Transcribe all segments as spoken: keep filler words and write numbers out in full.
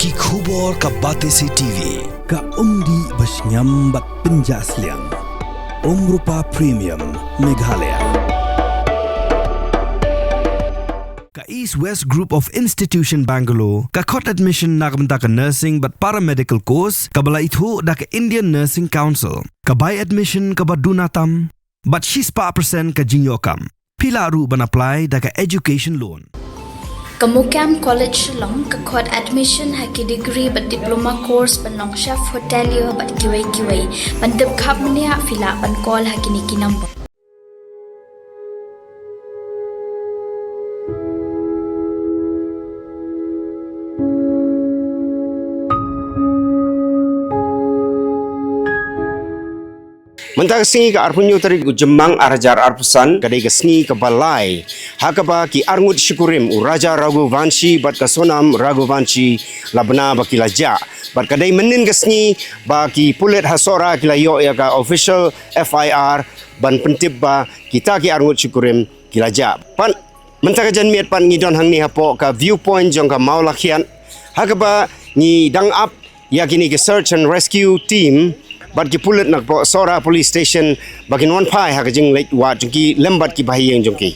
Ki khubor ka Batesi T V. Ka umdih ba shngiam bad pynjah sliang. Umrupa Premium Meghalaya. Ka East West Group of Institution Bangalore, ka khot admission na ka bynta ka nursing bad paramedical course, kaba la ithuh da ka Indian Nursing Council. Ka bai admission kaba duna tam, bad shispah percent ka jingïoh kam. Phi lah ruh ban apply da ka education loan. Ka Mukam College Shillong ka khot admission ha ki degree bad diploma course ban long chef hotelier bad kiwei kiwei. Ban tip khapbniah phi lah ban call ha kine ki number. Mynta ka sngi ka arphew hynñiew tarik u Jymmang ar hajar arphew san, ka dei ka sngi kaba lai ha kaba ki arngut shikurim u Raja Raghuvanshi bad ka Sonam Raghuvanshi la bna ba ki la jah. Bad ka dei mynnin ka sngi ba ki pulit ha Sohra ki la ïoh ïa ka official F I R ban pyntip ba kita ki arngut shikurim ki la jah. Pat mynta ka janmiet pat ngi don hangne hapoh ka viewpoint jong ka Mawlakhiat ha kaba ngi dang ap ïa kine ki search and rescue team bad ki pulit na hapoh Sohra Police Station ba kin wan phai ha ka jingleit wad jong ki lem bad ki bahaïing jong ki.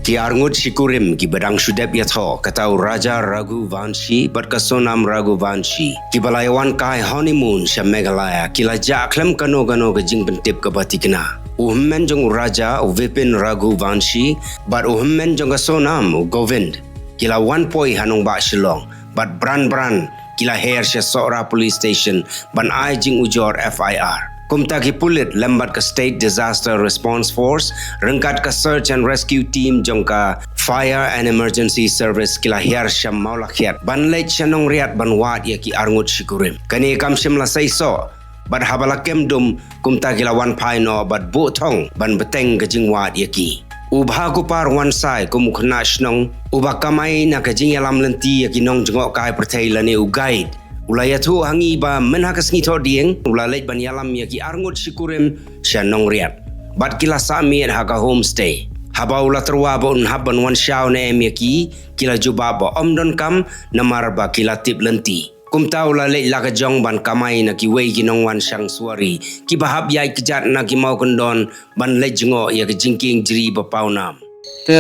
Ki arngut shikurim kiba dang shu dep ïathoh, kata u Raja Raghuvanshi bad ka Sonam Raghuvanshi, kiba la ïawan kai honeymoon sha Meghalaya, ki la jah khlem kano kano ka jingpyntip kaba thikna. U hynmen jong u Raja, u Vipin Raghuvanshi, bad u hynmen jong ka Sonam, u Govind, ki la wan poi ha nongbah Shillong bad bran bran ki la her sha Sohra Police Station ban ai jingujor F I R. Kumta ki pulit lem bad ka State Disaster Response Force ryngkat ka Search and Rescue Team jong ka Fire and Emergency Service ki la her sha Mawlakhiat ban leit sha Nongriat ban wad ïa ki arngut shikurim. Kane kam shym la seisoh bad haba la kem dum, kumta ki la wan phai noh bad buh thong ban bteng ka jingwad ïa ki. U Bhakupar Wansai, kum u khynnah shnong uba kamai na ka jingïalam lynti ïa ki nongjngohkai pyrthei lane u guide, u la ïathuh ha ngi ba mynha ka sngi Thohdieng u la leit ban ïalam ïa ki arngut shikurim sha Nongriat bad ki la sah miet ha ka homestay. Haba u la tyrwa ba un hap ban wan shaw ne em ïa ki, ki la jubab ba ym donkam namar ba ki la tip lynti. Kumta u la leit la ka jong ban kamai na kiwei ki nongwan shang suwari kiba hap ïaid kjat na ki mawkyndon ban leit jngoh ïa ka jingkieng jri ba pawnam. Te,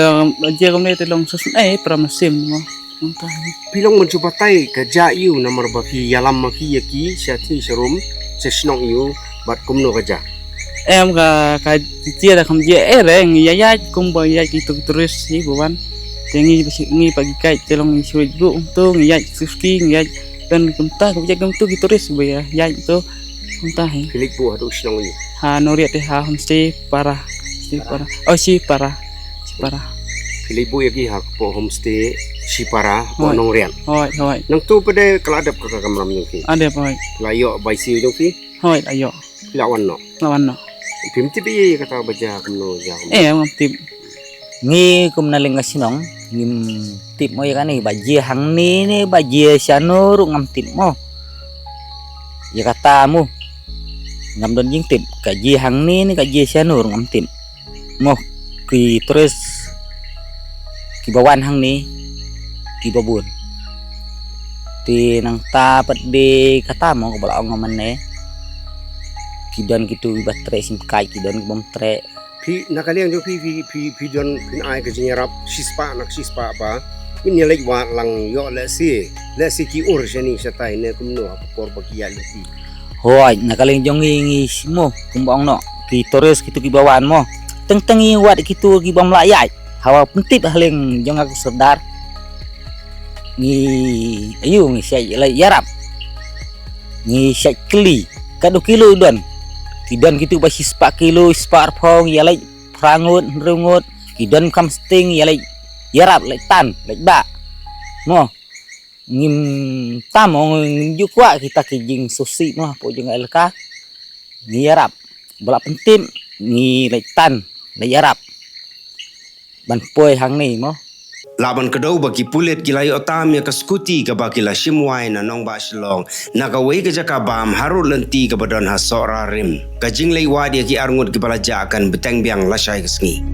je kumne te long sas, eh, para masim mo. Phi long ban shu batai ka jah ïa u namar ba phi ïalam ma phi ïa ki sha thie sha rum sha shnong ïa u, bad kumno ka jah? Em, ka, ka jia da kam jia, eh, re ngi ïa ïaid kumba ïaid ki tu ki tourist hi ba wan. Te ngi ba shi-, ngi ba ki guide te long ngi shu ïaid bru kumtu, ngi ïaid safety, ngi ïaid don kumta, kumta kumtu ki tourist ba ïa ïaid tu kumta hi. Phi leit bru haduh shnong ïa u? Ha Nongriat te ha homestay Para. Shipara. Oh, Shipara. Shipara. Phi leit bru ïa ki hapoh homestay Shipara hapoh Nongriat. Hoi, hoi. Nangtu pat de ka la dep ka kamram jong phi? Ah, dep, hoi. La ïoh bai siew jong phi? Hoi, la ïoh. Phi la wan noh? La wan noh. Phim tip ïa kata ba jia kumno jia kumno? Eh, ngam tip. Ngi kum na lynga shnong ngim tip mo ïa kane ba jia hangne ne ba jia shano ruh ngam tip mo. Ïa kata mo ngam don jingtip, ka jia hangne ne ka jia shano ruh ngam tip. Mo ki tourist kiba wan hangne kiba bun. Te nangta pat de kata mo kaba la ong mynne. Ki don kitu kiba treh shim kai, ki don kibym treh. Phi na ka liang jong phi, phi, phi, phi don phin ai ka jingïarap shispah na shispah ba ngin ïa leit wad lang ïoh lehse, lehse ki ur shane shatai ne kumno ha ka por ba ki ïaid lynti. Hooid, na ka liang jong ngi ngi mo kumba ong noh ki tourist kitu kiba wan mo. Teng teng ngi wad kitu kibym lah ïaid. Haba pyntip ha liang jong nga u Sordar. Ngi ayu ngi shait leit ïarap. Ngi shait kylli. Katno kilo don? Ki don kitu ba shispah kilo, shispah arphew, ngi ïa leit phra ngut, hynriew ngut. Ki don kam sting ïa leit ïarap, leit tan, leit bah. Mo. Ngim tam ong ngim ju kwah kita ki jingsngewsih mo hapoh jong ka elaka. Ngi ïarap. Ba la pyntip ngi leit tan, leit ïarap. Ban poi hangne mo. Lah ban kdew ba ki pulit ki la ïoh tam ïa ka skuti kaba ki la shim wai na nongbah Shillong na kawei ka jaka bam harud lynti kaba don ha Sohra Rim. Ka jingleit wad ïa ki arngut kiba la jah kan bteng biang lashai ka sngi.